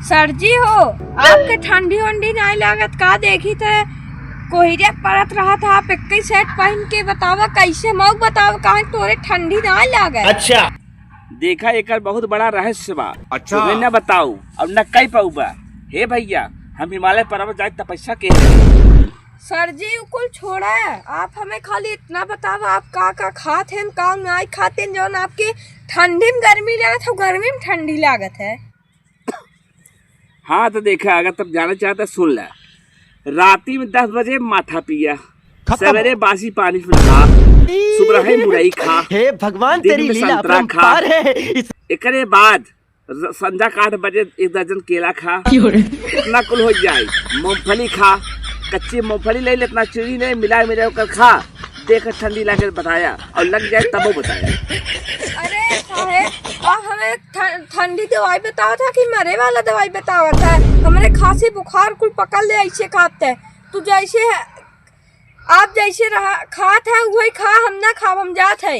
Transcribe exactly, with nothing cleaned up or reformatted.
सर जी हो, आपके ठंडी वंडी नाहीं लागत का? देखी थे कोहरे परत रहत है, आप एक्के सेट पहिन के बतावा, कैसे मऊ बतावा, कहाँ तोरे ठंडी नाहीं लागत? अच्छा। देखा, एकर बहुत बड़ा रहस्य बा। अच्छा। तुम्हें न बताऊ और न कह पाऊबा। हे भैया, हम हिमालय पर्वत जाए तपस्या के। सर जी, उ कुल छोड़ा, आप हमें खाली इतना बतावा, आप का का खात हैं, का नाहीं खात हैं, जौन आपके ठंडी में गर्मी लागत है, गर्मी में ठंडी लागत है। हाँ, तो देखा, अगर तब जाना चाहता, सुन ला। राती में दस बजे माठा पिया, खत्म। सवेरे बासी पानी से नहा, सुबह है मुरई खा, हे भगवान, दिन तेरी में लीला संतरा खा। अपरंपार है। इस एकरे बाद र-, संझा के आठ बजे एक दर्जन केला खा। क्यों रे? इतना कुल हो जाए, मूंगफली खा, कच्ची मूंगफली ले ले, इतना चीनी नहीं मिला, मिला ओकर खा। देख ठंडी लागे बताया और लग जाए तबो बताया। अरे साहेब, आप हमें ठ-, ठंडी दवाई बतावा था कि मरे वाला दवाई बतावा था? हमरे खांसी बुखार कुल पकड़ ले ऐसे खाते। तू जैसे है, आप जैसे रहा, खात है वही खा, हम ना खाब, हम जात है।